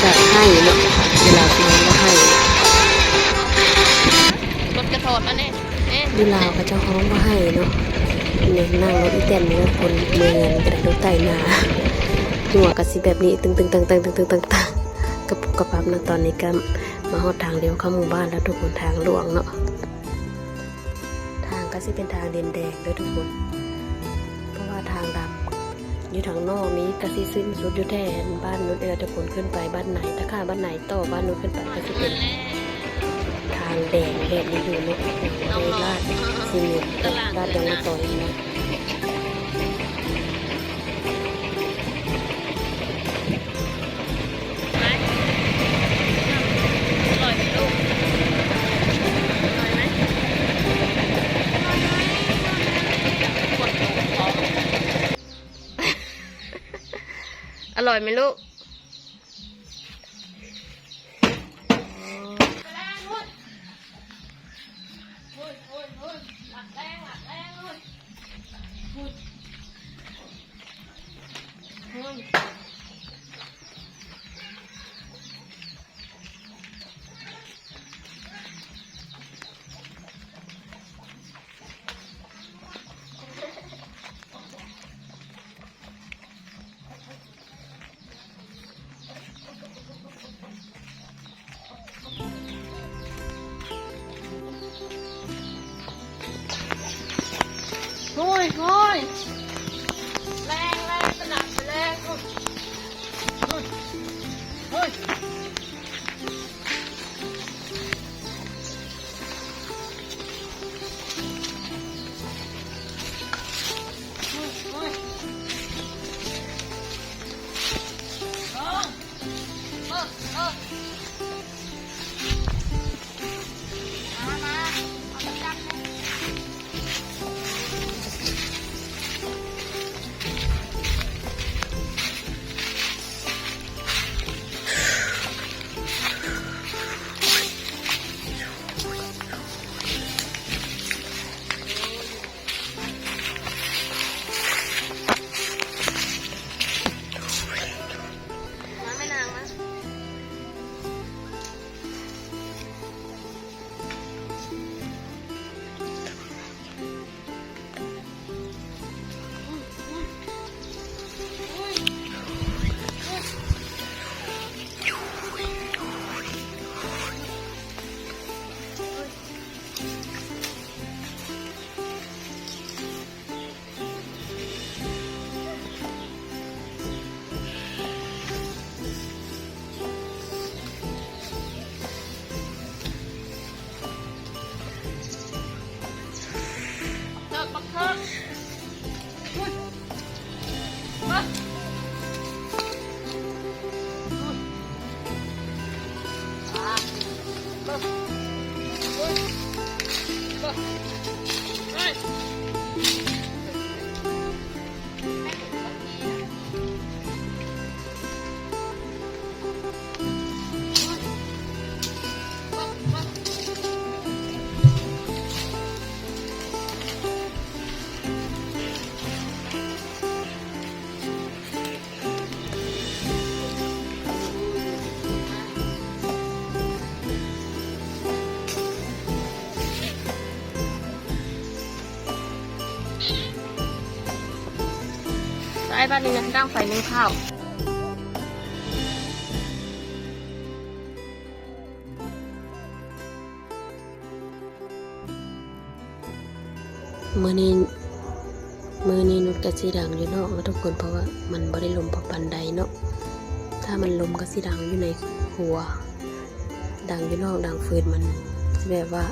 ຈະໄຫ້ເນາະ ເວລາເຂົາຮ້ອງວ່າໄຫ້ ລົດກະຖອດມາແນ່ ເດ້ ຢູ່ລາວເຂົາເຈົ້າຮ້ອງວ່າໄຫ້ເນາະ. ນີ້ ນັ່ງລົດອີ່ແຕນນີ້ ຄົນເມືອງກໍໄດ້ລົດໄຖນາ ຫົວກໍຊິແບບນີ້ ຕຶງໆ ຕັງໆ ຕຶງໆ ຕັງໆ ກະປຸບກະປັບເນາະ. ຕອນນີ້ກໍມາຮອດທາງລ້ຽວເຂົ້າໝູ່ບ້ານແລ້ວທຸກຄົນ ທາງຫຼວງເນາະ. ທາງກໍຊິເປັນທາງດິນແດງເດີທຸກຄົນ ເພາະວ່າທາງດຳຢູ່ທາງນອກນີ້ກໍຊິສິ້ນສຸດຢູ່ແຖວບ້ານນຸດເອງທຸກຄົນ ຂຶ້ນໄປບ້ານໃນ ຖ້າຂ້າມບ້ານໃນຕໍ່ບ້ານນຸດຂຶ້ນໄປກໍຊິເປັນທາງແດງແບບນີ້ຢູ່ເນາະ ໂອ້ຍ ລາດຊີເມັນ ລາດຢາງມະຕອຍນະ. ໄປ ອະລ່ອຍໄໝລູກ ອະລ່ອຍໄໝ? ອະລ່ອຍໄໝລູກ? ໂອ້ຍ ໂອ້ຍ ແລ່ນ ແລ່ນ ສະໜັ່ນໄປແລ້ວ ໂອ້ຍ ໂອ້ຍ ໂອ້ຍ. ເຖິກບັກເຖິກ ໄປ ບາດນີ້ນະ ດັງໄຟໜຶ້ງເຂົ້າ. ມື້ນີ້ ມື້ນີ້ນຸດກະຊິດັງຢູ່ນອກເນາະທຸກຄົນ ເພາະວ່າມັນບໍ່ໄດ້ລົມປານໃດເນາະ. ຖ້າມັນລົມກະຊິດັງຢູ່ໃນຄົວ ດັງຢູ່ນອກ ດັງຟືດ ມັນຊິແບບວ່າ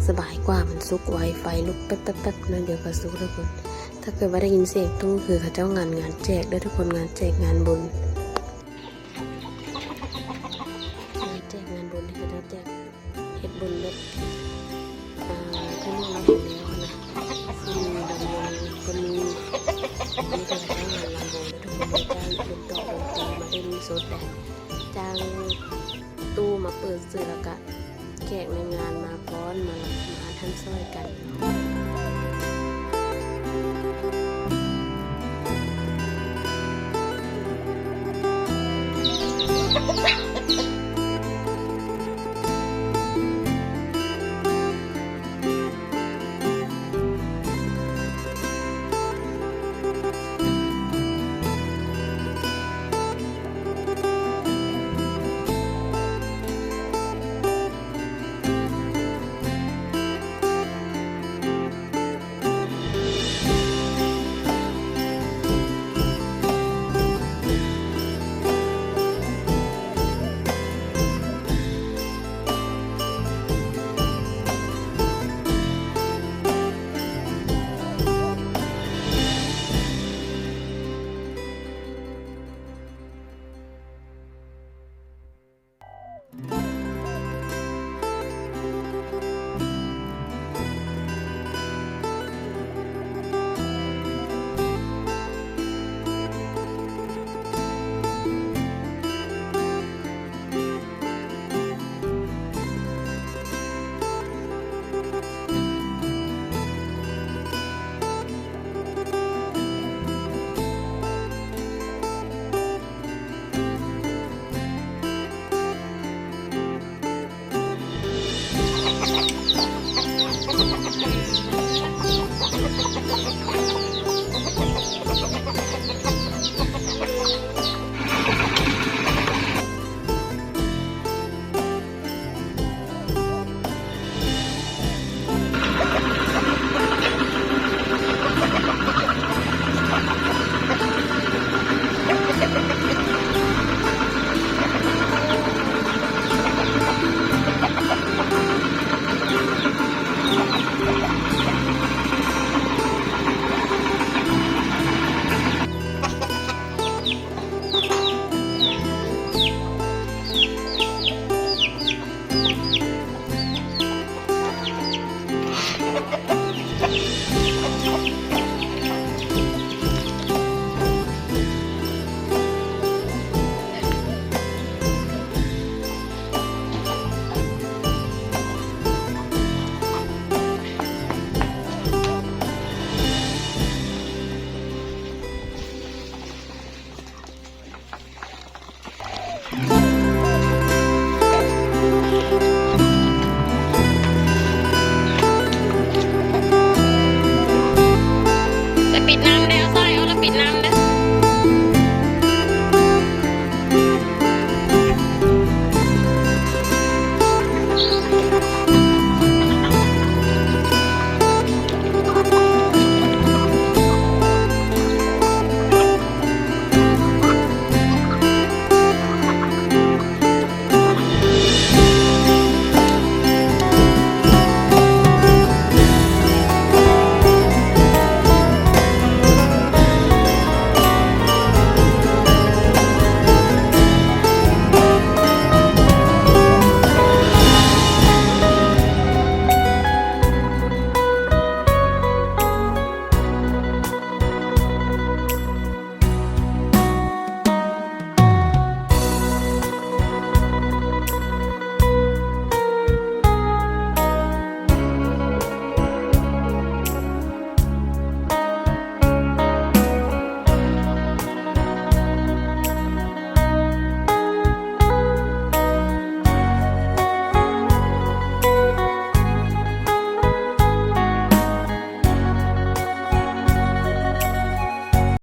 ສະບາຍກວ່າ ມັນສຸກໄວ ໄຟລຸກແປັບໆໆ ໜ້ອຍດຽວກະສຸກທຸກຄົນ. ຖ້າເກີດວ່າໄດ້ຍິນສຽງຕູ້ ຄືເຂົາເຈົ້າງານ ງານແຈກເດີທຸກຄົນ ງານແຈກງານບຸນ ງານແຈກງານບຸນທີ່ເຂົາເຈົ້າແຈກ ເຮັດບຸນແບບ ອ່າ ທີ່ນ້ອງລາວເຫັນແລ້ວຫັ້ນນະ ຊິມີດຳລົງ ກໍມີ ມີແຕ່ເຈົ້າງານລຳວົງ ແລະ ທຸກຄົນໄດ້ເຮັດດອກດົນຕີມາຫຼິ້ນສົດໄດ໋ ຈ້າງຕູ້ມາເປີດຊື່ ແລ້ວກະແຂກໃນງານມາຟ້ອນ ມາ ມາທັນຊ່ອຍກັນ.